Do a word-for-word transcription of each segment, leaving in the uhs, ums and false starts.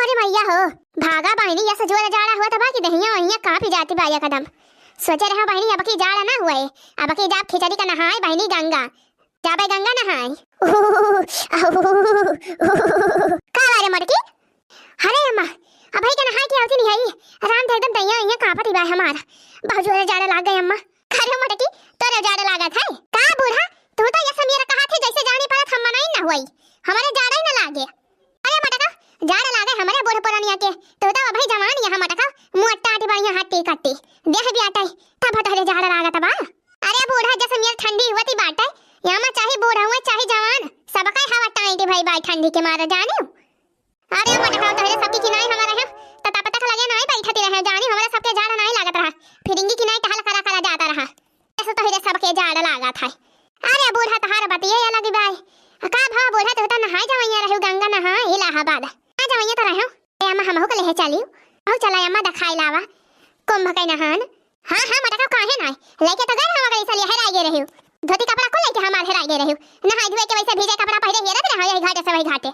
अरे मैया हो, भागा बहिनी, यस जोर जाड़ा होत बा कि देहिया वहिया कांपी जाती बा एकदम। सोचे रहे बहिनी, अबकी जाड़ा ना हुए, अबकी जाब खिचड़ी का नहाए बहिनी गंगा। जाबे गंगा नहाए। का बारे मटकी? अरे अम्मा, अबही के नहाए के आवती नहीं आई। राम धे एकदम दैया वहिया कांपत ही बा हमार। बहुत जोर जाड़ा लाग गए अम्मा। अरे मटकी, तोरे जाड़ा लागत है? का बूढ़ा, तू तो यस मेरा कहा थे जैसे जानी पड़त हम मनाई ना हुई। हमारे जाड़ा ही ना लागे। अरे मटका, जाड़ लागे हमरे बूढ़ पुरनिया के। तू तो अबही जवान यहाँ मटका, मुँह अट्टा आटी बढ़िया हट्टी कट्टी। देह भी आटे, तब तोहरे जाड़ लागत बा। अरे बूढ़ा, जस मेर ठंडी हुवती बाटे, यहाँ में चाहे बूढ़ा हुए, चाहे जवान, सबका हवा टाइट भई बा ठंडी के मारे, जानियो। अरे मटका, तोहरे सबकी किनाई हमारा है, त तब तक लगे नाई बैठती रहे, जानी हमरे सबके जाड़ नाई लागत रहा। फिरिंगी किनाई टहल करा करा जाता रहा। ऐसे तोहरे सबके जाड़ लागत है। अरे बूढ़ा, तहार बतिये अलग बाय। का भा बूढ़ा, तू तो नहाए जवैया रहू गंगा नहाए इलाहाबाद। नहाए जवैया तो रहू। ए अम्मा, हमहू के लेहे चलियो। अहू चला अम्मा, देखाई लावा कुंभ के नहान। हाँ, हाँ, मटका काहे नाय? लेके तो गए हम, अगर ऐसा हेराई गए रहू। धोती कपड़ा कुल लेके हमार हेराई गए रहू। नहाए धोए के वैसे भीजे कपड़ा पहने हेरत रहो यही घाटे से वही घाटे।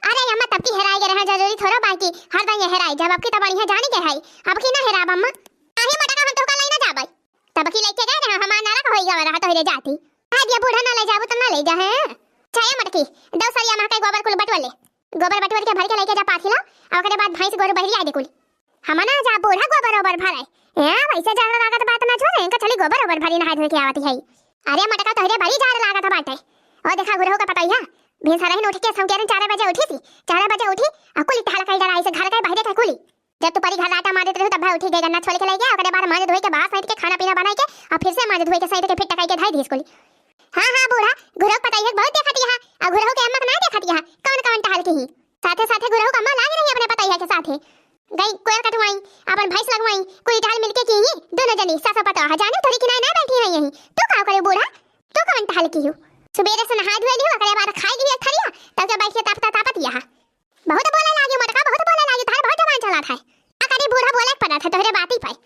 अरे अम्मा, तब की हेराई गए रहे, जरूरी थोड़ा बाकी हर दिन ये हेराई। जब अबकी तो बढ़िया जानी के है, अबकी ना हेराब अम्मा। काहे मटका, हम तोहका लई ना जाबै। तब की लेके गए रहे, हमार नरक होई गवा रहा तोहरे जाती। कह दिया बूढ़ा ना ले जाबू तो ना ले जा, हैं? चाहे मटकी, दो सरिया मा के गोबर कुल बटवले। गोबर बटवल के भर के लेके जा पाथी ला, और ओकरे बाद भैंस गोरू बहरी आए दे कुल। हम ना जा बूढ़ा गोबर ओबर भरे। ए, वैसे जाड़ लागत बात ना छोड़े, इनका चली गोबर ओबर भरी नहाए धोए के आवती है। अरे मटका, तोहरे बड़ी जाड़ लागत बाटे। ओ देखा घुरहु का पतैया, भिनसरहिन उठ के सौकेरन चार बजे उठी थी, चार बजे उठी, आ कुली टहल कई डराई से घर के बहरे के कुली। जब तू परी घर राटा मारत रहू, तब भाई उठी गए गन्ना छोल के लई गया, ओकरे बाद मांज धोई के बाहर सैंत के खाना पीना बनाई के, और फिर से मांज धोई के सैंत के फिर टकाई के धाई दी स्कूली। हाँ, हाँ, बूढ़ा, घुरहु पतैया बहुत देखत यहाँ, और घुरहु के अम्मा के ना देखत यहाँ, कौन कौन टहल की ही। साथे साथे घुरहु का अम्मा लाग रही अपने पतैया के साथे। गई कोयर कटवाई, अपन भैंस लगवाई, कोई टहल मिलके की ही, दोनों जनी सास पतोह जाने तोरी किनारे ना बैठी है यहीं। तू का करे बूढ़ा, तू कौन टहल की हो? सुबेरे से नहाए धोए लियो, ओकरे बाद खाई लियो थरिया, तब के बैठ के तापता तापत यहाँ। बहुत बोले लागे मटका, बहुत बोले लागे, तार बहुत जबान चलात है। का करी बूढ़ा, बोले के पड़त है तोहरे बाती पाई।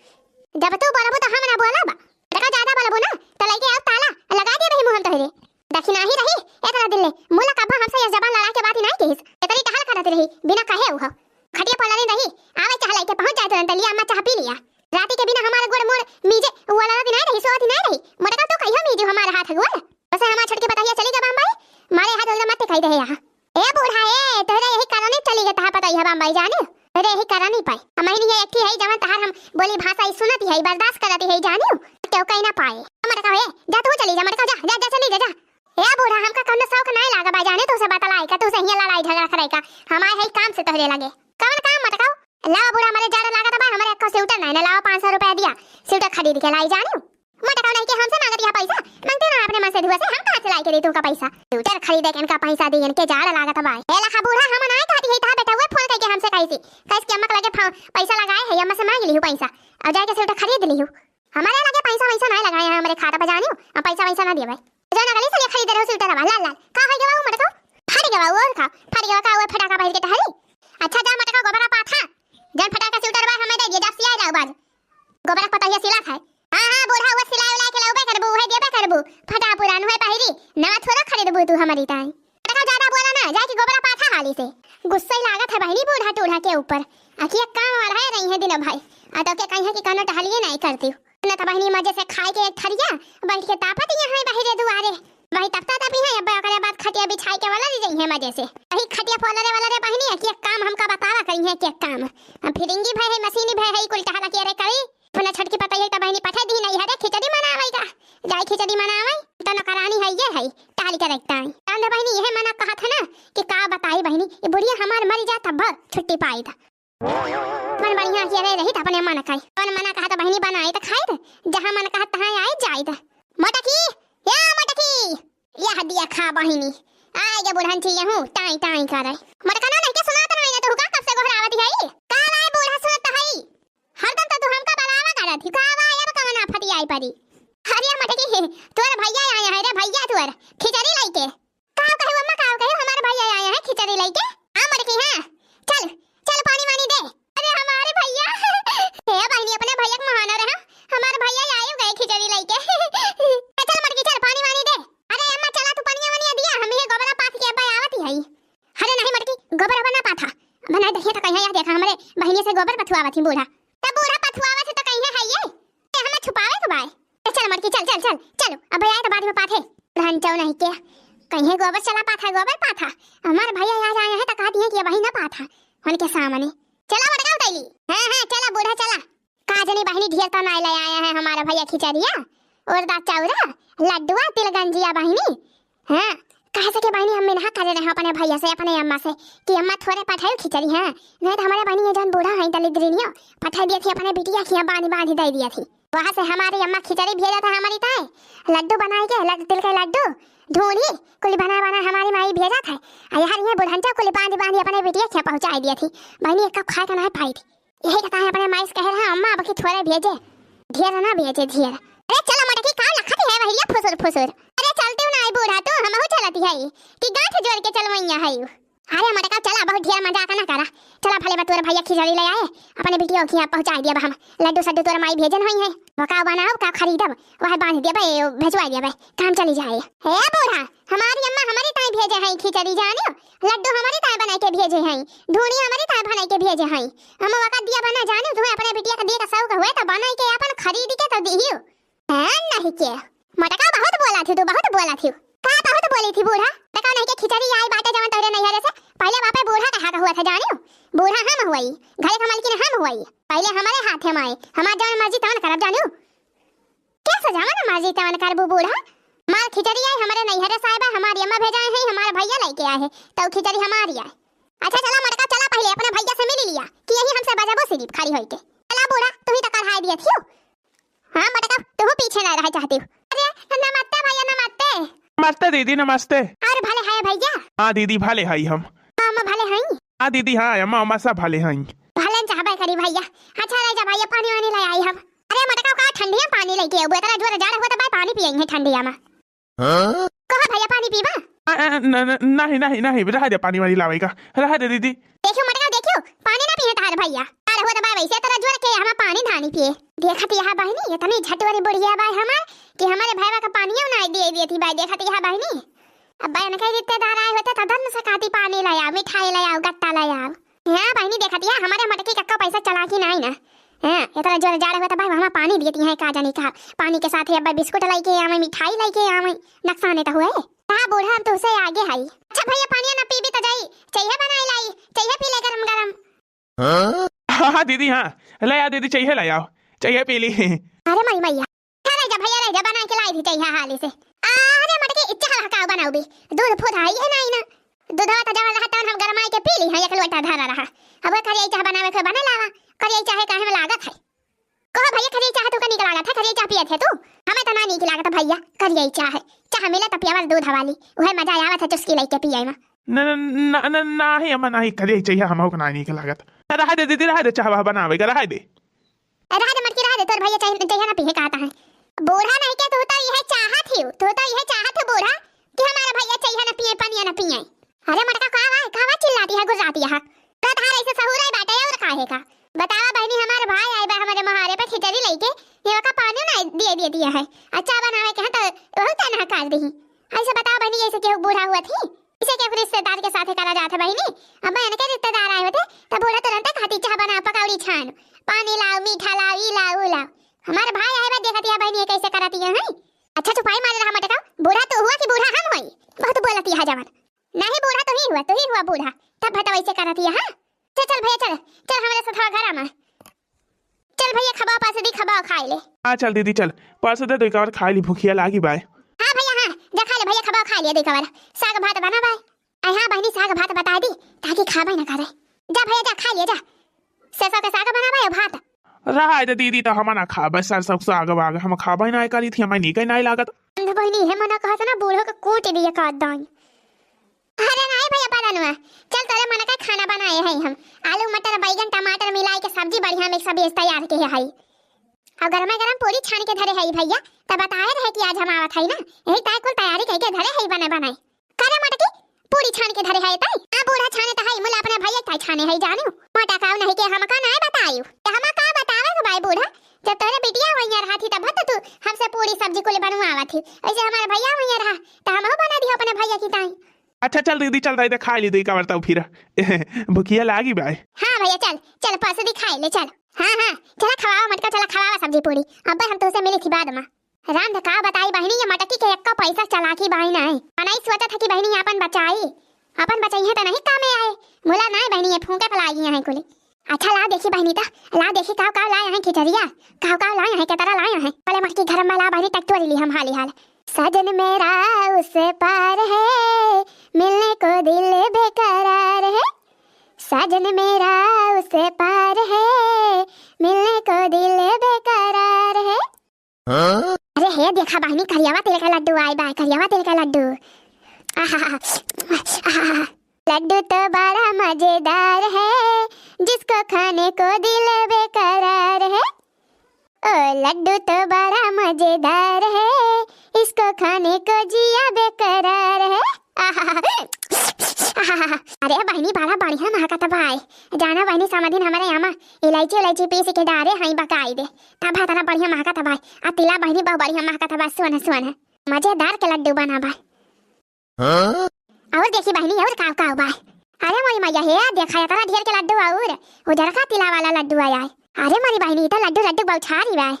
जब तू बोलबू तो हम ना बोलब। मटका ज्यादा बोलबू ना तो लइके आओ ताला, लगा दे रही मुँह हम तोहरे। दखिना ही रही, एतना दिन ले मुला कब्बा हमसे ये जबान लड़ा के बात ही नहीं कहिस। एतरी टहल करत रही बिना कहे उहो। खटिया पलरे रही, आवे चाह लइके पहुँच जाए तुरंत, लिया अम्मा चाह पी लिया। राती के बिना हमारे गोड़ मोड़ मीजे वाला दिन नहीं रही, सोवत ही नहीं रही। मटका तो कहियो मीजू हमारे हाथ गोड़। वैसे हमार छोटकी पतहिया चली गई बम्बई, मारे हाथ उल्टा मत कही दे यहाँ। ए बूढ़ा ए, तोहरे यही कारण ही चली गई तहा पतहिया बम्बई जाने, तोहरे यही कारण ही पाई। हम ही नहीं है, एक ही है जवन तहार हम बोली भाषा ही सुनती है, बर्दाश्त करती है जाने, क्यों कहीं ना पाए। मटका ए, जा तू चली जा, मटका जा, जा, जा चली जा, जा। ए बूढ़ा, हमका कौनो शौक नहीं लागा बा जाने, तू से बतलाई का, तू से हियाँ लड़ाई झगड़ा करे का, हमारे है काम से तोहरे लगे। कौन काम मटकाओ? लावा बूढ़ा, हमारे जाड़ा लागत बा, हमारे अक्का स्वेटर नहीं ना, लावा पाँच सौ रुपया दिया, स्वेटर खरीद के लाई जाने। मटकाओ नहीं के हमसे मांगत यहाँ पैसा, मांगते ना अपने मन से धुआ से, हम कहाँ से लाई के दे तू का पैसा? स्वेटर खरीदे के इनका पैसा दी, इनके जाड़ा लागत बा। ए लखा बूढ़ा, हम ना कहती है, तहा बेटा हुए फोन करके हमसे कैसी, कैसे कि अम्मा के लगे फा-, पैसा लगाए है, अम्मा से मांग लिहू पैसा, और जाके स्वेटर खरीद लिहू। हमारे लगे पैसा वैसा नहीं लगाए हैं, हमारे खाता पे जानियो, हम पैसा वैसा ना दिए भाई। जो नगली से ले खरीदे रहो स्वेटर बा, लाल लाल, का हो गवा वो मटकाओ? फट गवा वो और का, फट गवा का वो फटाका बाहर के टहरी। अच्छा जा मटका गोबरा पाथा, जन फटाका स्वेटर बा हमें दे दिए, जा सिया जाओ बाज। गोबरा पतहिया सिला खाए। हाँ, हाँ, बूढ़ा हुआ सिलाई उलाई के लाउबे करबू, उहे देबे करबू। फटा पुरान हुए पहिरी, नवा थोड़ा खरीदबू तू हमारी ताई। मटका ज्यादा बोला ना, जाके गोबरा पाथा हाली से। गुस्सा ही लागत है बहिनी बूढ़ा टूढ़ा के ऊपर। अखिया काम वाला है रही है दिन भाई। आ तो के कहीं है कि कानो टहलिए नहीं करती। न तो बहिनी मजे से खाए के एक थरिया, बैठ के तापत यहाँ है बहिरे दुआरे। वही तपता तपी है, अब ओकरे बाद खटिया बिछाई के वाला दी जइहे मजे से। वही खटिया फोलरे वाला रे बहिनी, एक एक काम हमका बतावा करी है, एक एक काम। अब फिरिंगी भय है, मशीनी भय है, कुल टहला के रे करी। अपना छोटकी पतैया त बहिनी पठे दी नहीं है रे, खिचड़ी मनावे का। जाई खिचड़ी मनावे, त नौकरानी है ये है, टहल के रखता है। तंद बहिनी यह मना कहा था ना कि का बताई बहिनी, ये बुढ़िया हमार मरी जा तब छुट्टी पाई था। मन बढ़िया किया रे रही त अपने मन खाई। मन मना कहा त बहिनी बनाए त खाए त, जहाँ मन कहा तहाँ आए जाए त। मटकी, या मटकी, यह दिया खा बहिनी। आए गे बुढ़न छी यहूँ, टाई टाई करे। मटका ना नहीं के सुनात नहीं ना, तू का कब से गोहरावत है? का लाए बूढ़ा सुनत है? हरदम तो तू हमका बलावा करत ही। का बा, अब कवन आफत आई परी? अरे मटकी, तोर भैया आया है रे भैया, तोर खिचड़ी लइके। का कहे अम्मा, का कहे, हमारे भैया आया है खिचड़ी लइके। हाँ मटकी, हाँ, चल, चल पानी वानी दे। अरे हमारे भैया, हे बहिनी, अपने भैया के महाना रहे, हमारे भैया आए गए खिचड़ी लइके। चल मटकी, चल पानी वानी दे। अरे अम्मा, चला तू पनिया वनिया दिया, हम ये गोबरा पाथ के अब्बा आवत ही हई। अरे नहीं मटकी, गोबर अब ना पाथा, बनाए दहिया तो कहिया, यह देखा, हमरे बहिनी से गोबर पथुआवत ही बूढ़ा। तो बूढ़ा पथुआवत है तो कहिया है ये? ए, हमें छुपावे के बाय। ए, चल मटकी, चल, चल, चल, चलो। अब भैया तो बाद में पाथे। रहन चाहो नहीं के। कहिए गोबर चला पाथा, गोबर पाथा। हमार भैया यहाँ आए हैं तो कहती है कि ये वही ना पाथा। उनके सामने। चला मटका उतैली। हाँ, हाँ, चला बूढ़ा, चला। का जनी बहिनी ढेर तो नाई ले आया है हमारा भैया खिचड़िया, उड़दा चौरा, लड्डुआ, तिलगंजिया बहिनी। हाँ, कहे से कि बहिनी हम मिनहा करे रहे अपने भैया से, अपने अम्मा से कि अम्मा थोड़े पठाई खिचड़ी, हाँ, नहीं तो हमारे बहिनी ये जौन बूढ़ा है दलिद्रिनियो पठाई दिया थी अपने बिटिया की बांधी बांधी दे दिया थी। वहाँ से हमारी अम्मा खिचड़ी भेजा था हमारी ताए, लड्डू बनाए के, लड्डू, तिल के लड्डू, ढूंढी, कुल बना बना हमारी माई भेजा था। आ यार ये बुढ़ंचा कुल बांधी बांधी अपने बिटिया के पहुँचाई दिया थी। बहिनी एक कप खाए के नहीं पाई थी। यही कहता है अपने माई से कहे रहा, "अम्मा, अब की थोड़े भेजे, ढेर ना भेजे, ढेर।" अरे चला मटकी, का लखत है भैया फुसुर फुसुर? अरे चलती हूँ ना आई बूढ़ा, तू हमहू चलती है कि गांठ जोड़ के चलवैया है यू। अरे मटका चला, बहुत ढेर मजाक ना करा। चला भले बा तोर भैया खिचड़ी ले आए, अपने बिटिया के यहाँ पहुँचा दिया हम। लड्डू सड्डू तोर माई भेजन हुई है, वो का बनाओ का खरीदब, वह बांध दिया भाई, भेजवा दिया भाई, काम चली जाए। हे बूढ़ा, हमारी अम्मा हमारी ताई भेजे हैं खिचड़ी जानियो, लड्डू हमारी ताई बनाई के भेजे हैं, धूनी हमारी ताई बनाई के भेजे हैं। हम वका दिया बना जानियो, तुम्हें अपने बिटिया का दिए का शौक हुए तो बनाई के अपन खरीद के तो दिहियो। हैं नहीं के। मटका बहुत बोला थी तू, बहुत बोला थी। का बहुत बोली थी बूढ़ा? मटका नहीं के खिचड़ी आई बाटे जवन तोहरे नैहरे से। पहले बापे बूढ़ा कहा का हुआ था जानियो। बूढ़ा हम हुई, घरे का मालकिन हम हुई। पहले हमारे हाथ है माए, हमार जवन मर्जी तवन करब जानियो। कैसे जवन मर्जी तवन करबू बूढ़ा? मार खिचड़ी आई हमारे नैहरे से आए बा, हमारी अम्मा भेजाए हैं, हमारे भैया लेके आए हैं, तो खिचड़ी हमारी आए। अच्छा चला मटका चला, पहले अपने भैया से मिल लिया कि यही हमसे बजाबो सिर्फ खड़ी होई के। चला बूढ़ा, तू ही तो कढ़ाई दिया थियो। हाँ मटका, तू पीछे ना रह चाहती हूँ। अरे नमस्ते भैया, नमस्ते। नमस्ते दीदी, नमस्ते। और भले है भैया? हाँ दीदी, भले हई हम। हाँ, अम्मा भले हई? हाँ दीदी, हाँ, अम्मा, अम्मा सब भले हई। भले चाहबे करी भैया। अच्छा रह जा भैया, पानी वानी ले आई हम। अरे मटका का ठंडिया पानी लेके आबू, इतना जोर जाड़ हुआ तो भाई पानी पियेंगे ठंडिया में। हाँ? कहो भैया पानी पीबा? आ, आ, न, न, नहीं, नहीं, नहीं, रह दे पानी वानी लावे का। रह दे दीदी। देखियो मटका, देखियो, पानी ना पिए तार भैया। तार हो दबाए वैसे तरह जोर के हमें पानी धानी पिए। देखत यहाँ बहिनी, इतनी झटवरी बुढ़िया बाई हमार कि हमारे भैया का पानियो ना दे दिए थी बाई। देखत यहाँ बहिनी, अब बहन के रिश्तेदार आए होते तो धन से कहती पानी ले आओ, मिठाई ले आओ, गट्टा ले आओ। हाँ बहिनी, देखत यहाँ हमारे मटकी का पैसा चला कि नहीं ना। हाँ, इतना जोर जाड़ हुआ तो भाई हमें पानी दिए थी, का जानी का। पानी के साथ ही अब बिस्कुट लेके आवे, मिठाई लेके आवे, नुकसान तो हुए। हाँ बूढ़ा, हम तुमसे आगे हई। अच्छा भैया, पानी ना पीबी तो जाई, चाहिए बनाई लाई, चाहिए पी ले गरम गरम। हाँ? हाँ, हाँ, दीदी, हाँ। ले आ, दीदी, चाहिए ले आओ। चाहिए पी ली। अरे माई मैया। हाँ, रह जा भैया, रह जा, बना के लाई थी चाहिए हाली से। अरे मटकी, चाह का बनाऊ भी? दूध फूद है ये नहीं ना। दूधवा तो जवन रहा तवन हम गरमाई के पी ली, हाँ, एक लोटा धरा रहा। अब वो करिया चाह बनावे के बने लावा। करिया चाह काहे में लागत है? कहो भैया, खरी चाह तू का नीक लागत है? खरी चाह पियत है तू? हमें तो ना नीक लागत भैया, खरी चाह। चाह मिले तो पियावल दूध वाली, उहे मजा आवत है चुस्की लेके पिए में। न, न, न, न, नाही अम्मा, नाही, खरी चाह हमहू के ना नीक लागत। रहा दे दीदी, रहा दे, चाह वाह बनावे का, रहा दे। ए, रहा दे मटकी, रहा दे, तोर भैया चाह, चाह ना पिए कहता है। बूढ़ा नहीं के, तू तो यह चाहत ही, तू तो यह चाहत है बूढ़ा कि हमारा भैया चाह ना पिए, पनिया ना पिए। अरे मटका, का बा, का बा चिल्लाती है, गुर्राती है? का तहार ऐसे सहूर आई बाटे और काहे का? बतावा बहिनी, हमार भाई आए बा हमारे मोहारे पे खिचड़ी लेके, ये का पानी ना दिए, दिए दिया है। अच्छा बनावे के है तो वहू तनहा कर दही। ऐसे बतावा बहिनी, ऐसे केहू बूढ़ा हुआ थी? इसे केहू रिश्तेदार के साथे करा जात है बहिनी? अब बहन के रिश्तेदार आए होते तो बूढ़ा तुरंत कहती, "चाह बनाओ, पकौड़ी छान, पानी लाओ, मीठा लाओ, ई लाओ, ऊ लाओ।" हमार भाई आए बा, देखती है बहिनी, ये कैसे करती है, हैं? अच्छा चुपाई मारे रहा मटका, बूढ़ा तू हुआ कि बूढ़ा हम होई? बहुत बोलती है जवान। नहीं बूढ़ा तू ही हुआ, तू ही हुआ बूढ़ा। तब बताओ ऐसे करत हिया, हाँ? चल, चल भैया, चल, चल हमरे साथ घरा में। चल भैया, खबा पास दी, खबा खाए ले। हाँ, चल दीदी, चल। पास दे दो, एक बार खाए ली, भूखिया लागी बाय। हाँ भैया, हाँ, जा खा ले भैया, खबा खाए ले, देख बार। साग भात बना बाय। आई हाँ बहिनी, साग भात बता दी, ताकि खाबे ना करे। जा भैया, जा खा ले, जा। सरसों के साग बना बाय, भात। रहा दे दीदी, तो हम ना खाबे सरसों के साग वाग, हम खाबे ना करी थी, हमें नीके नहीं लागत। बहिनी, हे मना कहत ना, बूढ़ो के कूट दिया का दाई। अरे नहीं भैया, पता नुआ। चल, तोरे मन का खाना बनाए हैं हम। आलू, मटर, बैगन, टमाटर मिलाए के सब्जी बढ़िया में सब तैयार के है। और गरमा गरम पूरी छान के धरे है भैया। तब बताए रहे कि आज हम आवत है ना, यही ताय कुल तैयारी करके धरे है बने बनाए। करे मटकी, पूरी छान के धरे है ताई? आ बूढ़ा छाने तो है, मुला अपने भैया ताई छाने है जानू। मोटा काऊ नहीं के हमका नहीं बतायू। तो हमा का बतावे के बाई बूढ़ा? जब तोरे बिटिया वहीं रहा थी तब तो तू हमसे पूरी सब्जी कुल बनवावा थी। ऐसे हमारे भैया वहीं रहा तो हम बना दियो अपने भैया की ताई। अच्छा चल दीदी, चल दीदी, खाइ ली दीदी का बर्तन फिर। भुखिया लागी बाय। हाँ भैया, चल चल, परस दी, खाइ ले, चल। हाँ हाँ, चला खवावा मटका, चला खवावा सब्जी पूरी। अब्बे हम तोसे मिली थी बाद मा। रांध का बताई बहिनी, ये मटकी के एक्का पैसा चलाकी बाय नाहीं। मनई सोचत है कि बहिनी आपन बचाई, आपन बचइहैं त नहीं कामे आए। मुला नाहीं बहिनी, ये फूंके फलाई हैं कुली। अच्छा ला देखी बहिनी, त ला देखी काव काव लाए हैं खिचड़िया, काव काव लाए हैं, केतरा लाए हैं। पहले मटकी घर मा ला बहिनी, टकटोरी ली हम हाली हाल। सजन मेरा उस पार है, मिलने को दिल बेकरार है। सजन मेरा उस पार है, मिलने को दिल बेकरार है। हाँ? अरे हे देखा बहिनी, करियावा तिल का लड्डू आए बाय, करियावा तिल का लड्डू। आहा, आहा। लड्डू तो बड़ा मजेदार है, जिसको खाने को दिल बेकरार है। ओ लड्डू तो बड़ा मजेदार है, इसको खाने को जिया बेकरार है। आहा, आहा। अरे बहिनी, बड़ा बढ़िया महकत बाय। जाना बहिनी, समधिन हमरे आमा इलायची उलायची पीस के डारे हई बकाई दे, तब इतना बढ़िया महकत बाय। आ तिला बहिनी बहुत बढ़िया महकत बाय, सुन सुन, मजेदार के लड्डू बना बाय। हाँ? और देखी बहिनी, और काव काव बाय। अरे मोरी मैया हे, देखा इतना ढेर के लड्डू और उजरका तिला वाला लड्डू आया है। अरे मोरी बहिनी, ई तो लड्डू लड्डू बौछारी बाय।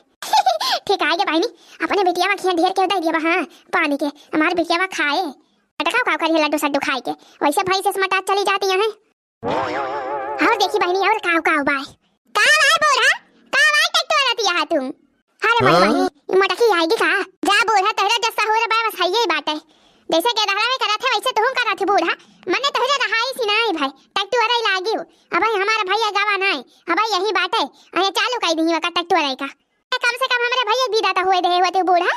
ठीक आए गे बहिनी, अपने बिटिया मा खिया ढेर के दे दिया बा, हाँ, पानी के, हमार बिटिया मा खाए। बेटा काव काव करी है लड्डू सड्डू खाए के, वैसे भैंस से मटात चली जाती हैं। और देखी बहिनी, और काव काव बाय। का बाय बूढ़ा? का बाय टकटोरत यहाँ तू? अरे मोरी हाँ? बहिनी, ई मटकी आएगी का? जा बूढ़ा, तोहरा जस सहूर बाय बस हइये बाटे। जैसे गेदहरा में करत है वैसे तुहूँ करत है बूढ़ा। मने तोहरे रहाई सी नाई भाई, टकटोरई लागी हो। अबही हमार भैया गवा नाई, अबही यही बाटे। अहे चालू कई दी वका टकटोरई का। कम से कम हमरे भैया के बिदा त होए देहे होते बूढ़ा।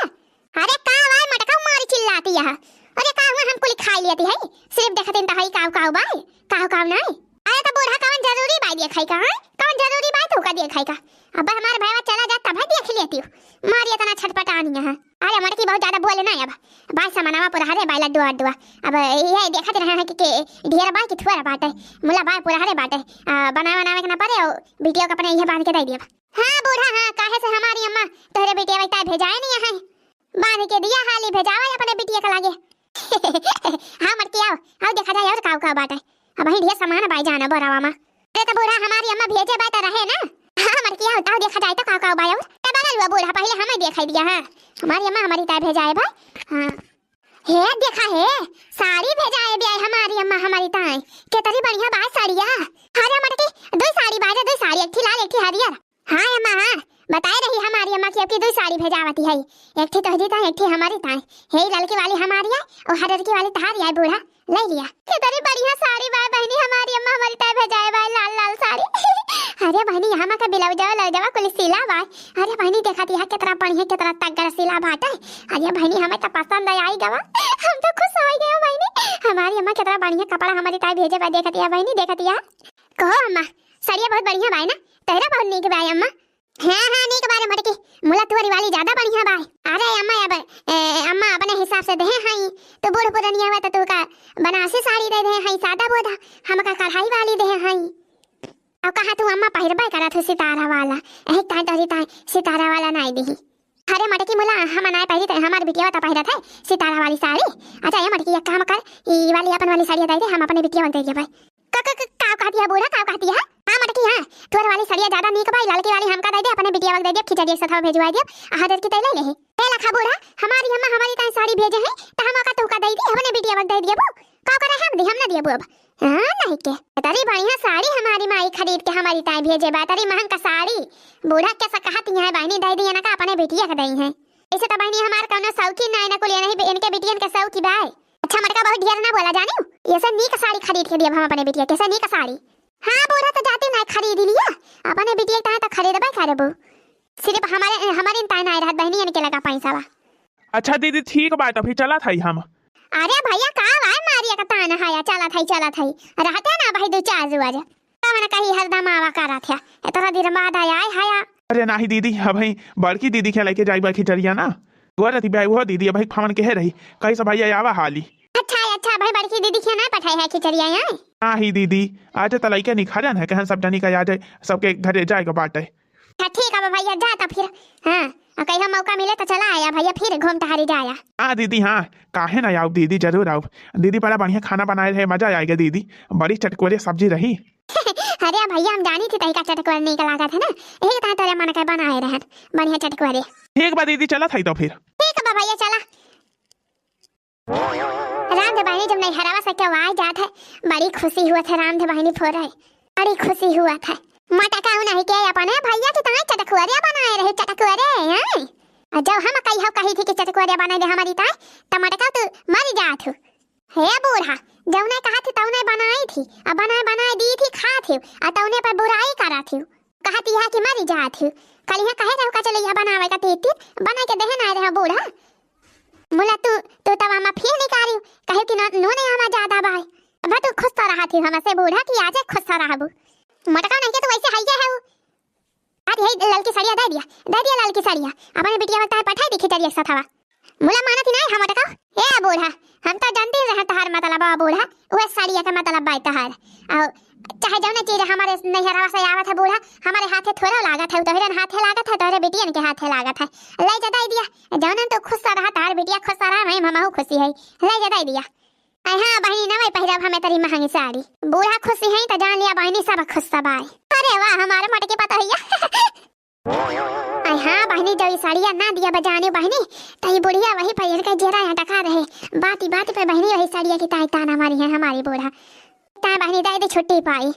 अरे का बाय मटका मारी चिल्लाती है। अरे का हुआ, हम कुली खाई लेती है, सिर्फ देखते न त हई काव काव बाय, काव काव नाई। अरे त बूढ़ा कवन जरूरी बाय देखाई का, हाँ? कवन जरूरी बाय तू का देखाई का? अब हमार भैया चला जा तब देख लेती हूँ। मारी इतना छटपटानी है। अरे मटकी बहुत ज्यादा बोले ना अब। बाय सामानवा पुरहरे बाय लड्डू वड्डुआ। अब ये देखत रहे हैं कि, कि ढेर बाय कि थोड़ा बाटे। मुला बाय पुरहरे बाटे। आ, बनावे बनावे के ना पड़े और बिटिया के अपने ये बांध के दे दिया। हाँ बूढ़ा, हाँ, काहे से हमारी अम्मा तोहरे बिटिया वैता भेजाए नहीं है। बांध के दिया हाली भेजावा अपने बिटिया के लागे। हाँ मटकी आओ, आओ देखा जाए और काव काव बाटे। अबही ढेर सामान बाय जाना बोरावा मा। अरे त बूढ़ा हमारी अम्मा भेजे बाय त रहे ना। हाँ मटकी आओ, आओ देखा जाए त काव काव बाय और। ए बनल हुआ बूढ़ा, पहले हमें देखाई दिया, हाँ। हमारी अम्मा हमारी ताय भेजाए बाय। हाँ। हे देखा हे, साड़ी भेजाए बाय हमारी अम्मा हमारी ताय। केतरी बढ़िया बाय साड़िया। अरे मटकी, दुई साड़ी बाय रे, दुई साड़ी, एक ठी लाल, एक ठी हरियर। हाँ अम्मा, हाँ, बताए रही हमारी अम्मा कि अबकी दुई साड़ी भेजावती है, एक ठी तोहरी ताय, एक ठी हमारी ताय। हे ललकी वाली हमारी है और हरियरकी वाली तहारी है बूढ़ा, ले लिया। केतरी बढ़िया साड़ी बाय बहिनी, हमारी अम्मा हमारी ताय भेजाए बाय लाल लाल साड़ी। अरे बहिनी, यहाँ मा का ब्लाउजवा लौजवा कुल सिला बाय। अरे बहिनी देखा दिया केतरा बढ़िया, केतरा तगड़ा सिला बाटे। अरे बहिनी हमें तो पसंद आई गवा, हम तो खुश हो गए बहिनी। हमारी अम्मा केतरा बढ़िया कपड़ा हमारी ताय भेजे बाय, देखा दिया बहिनी, देखा दिया। कहो अम्मा, साड़िया बहुत बढ़िया बाय ना, तोहरा बहुत नीक बाय अम्मा। हाँ, हाँ, नीक बाय रे मटकी, मुला तुअरी वाली ज्यादा बढ़िया बाय। अरे अम्मा, अब, ए, अम्मा अपने हिसाब से देहे हई, तो बूढ़ पुरनिया हुआ तो तू का बनारसी साड़ी दे देहे हई, सादा बोदा, हमका कढ़ाई वाली देहे हई। अब कहा तू अम्मा पहिरबे करत हो सितारा वाला, यही ताय तोहरी ताय सितारा वाला नाई दिही। अरे मटकी मुला, हम नाय पहिरी त हमार बिटिया त पहिरत है सितारा वाली साड़ी। अच्छा ये मटकी एक काम कर, ई वाली अपन वाली साड़ी दे दे, हम अपने बिटिया दे देबे। का, का, का, का कहती है बूढ़ा, का कहती है? हाँ मटकी, हाँ, तोर वाली सड़िया ज्यादा नीक बा, ई ललकी वाली हमका दे दे, अपने बिटिया के दे दे, खिचड़ी के साथ भेजवा दे। आ हरियर की तैले ले। ए लखा बूढ़ा, हमारी अम्मा हमारी ताई साड़ी भेजे हैं, त हम ओका तोहका दे दी, अपने बिटिया के दे दिया वो। का करे हम दी, हम ना दिया वो अब। हाँ, नहीं के। तरी बढ़िया साड़ी हमारी माई खरीद के हमारी ताई भेजे बा, तरी महंग का साड़ी। बूढ़ा कैसा कहती है बहनी, दे दी ना का अपने बिटिया के दई है। ऐसे तो बहनी हमार कौनो शौकी ना है ना कुलिया नहीं, इनके बिटियन के शौकी बा। अच्छा मटका, बहुत ढेर ना बोला जानियो, ऐसे नीक साड़ी खरीद के दिया हम अपने बिटिया के, ऐसे नीक साड़ी। हाँ बूढ़ा, तो जाती ना खरीद लिया, अपने बिटिया के ताहे तो खरीदबे करबो। सिर्फ हमारे, हमारे ताहे ना रहत बहनी, इनके लगा पैसा बा। अच्छा दीदी, ठीक बा, तो फिर चलत हई हम। अरे भैया, का भाई मारिया का ताना है, चलत हई, चलत हई, रहते ना भाई दो चार रोज। का मने कही हरदम आवा करत है, इतना दिन बाद आया है, आया। अरे नाही दीदी, अबही बड़की दीदी के लेके जाई बा खिचड़िया ना। गोर रहती बा वो दीदी, अबही फोन के है रही, कही सब भैया आवा हाली। अच्छा, अच्छा, भाई बड़की दीदी के ना पठाई है खिचड़िया यहाँ? नाही दीदी, आज तो लइके निखरन है, कहन सब जनी का आ जाए, सबके घरे जाए के बाटे। अच्छा ठीक है भैया, जा तो फिर। हाँ, और कहीं मौका मिले तो चला आया भैया, फिर घूम टहरी जाया। हाँ दीदी, हाँ, काहे ना आउब दीदी, जरूर आउब। दीदी बड़ा बढ़िया खाना बनाए रहे, मजा आएगा दीदी, बड़ी चटकोरे सब्जी रही। अरे भैया, हम जानी थी तहिका चटकोरे नीक लागत है ना, यही तो तोरे मन के बनाए रहन बढ़िया चटकोरे। ठीक बा दीदी, चलत है तो फिर। ठीक बा भैया, चला। रामधे बहिनी जब नैहरवा से केहू आए जात है, बड़ी खुशी हुआ था रामधे बहिनी फोरे, बड़ी खुशी हुआ था। मटकाऊ नहीं के अपने भैया की ताई चटकुआरिया बनाए रहे, चटकुआरे, हैं? और जब हम कही हो कही थी कि चटकुआरिया बनाए दे हमारी ताई, त मटकाऊ तू मर जात हो। हे बूढ़ा, जौने कहा थी तौने बनाई थी, अब बनाए बनाए दी थी, खा थी, और तौने पर बुराई करा थी। कहा थी है कि मर जात हो। कल यहाँ कहे रहो का चलो यहाँ बनावे का तीतिर, बनाए के देहे ना रहे बूढ़ा। मुला तू, तू तब हम फिर निकाली, कहे कि न-, नून हमा ज्यादा बाय। अब तू खुश तो रहा थी हमसे बूढ़ा कि आजे खुश तो रहबू। मोटका नहीं के तू वैसे हइये है वो। अरे हे ललकी सड़िया दे दिया, दे दिया ललकी सड़िया। अपने बिटिया बता पठाई दी खिचड़ी एक साथ हवा। मुला मानत ही नहीं हम मोटका। ए बूढ़ा, हम तो जानते रहे तहार मतलब बा बूढ़ा, वह सड़िया के मतलब बाय तहार। और चाहे जौने चीज हमारे नैहरवा से आवत है बूढ़ा, हमारे हाथे थोड़ा लागत है, तोहरे हाथे लागत है, तोहरे बिटियन के हाथे लागत है। ले जा दे दिया, जौनन तो खुश रहा, तार बिटिया खुश रहा, मैं हमहू खुशी है। ले जा दे दिया। अरे हाँ बहिनी, नवई पहिरब हमें तरी महंगी साड़ी। बूढ़ा खुशी है तो जान लिया बहिनी, सब खुश सब आए। अरे वाह, हमारे मटकी पता है। अरे हाँ बहिनी, जो ई साड़िया ना दिया बजाने बहिनी, तो ई बुढ़िया वही पर इनका जेरा यहाँ टका रहे। बाती बाती पर बहिनी वही साड़िया की ताई ताना मारी है हमारी बूढ़ा। ताई बहिनी दे दे छुट्टी पाई।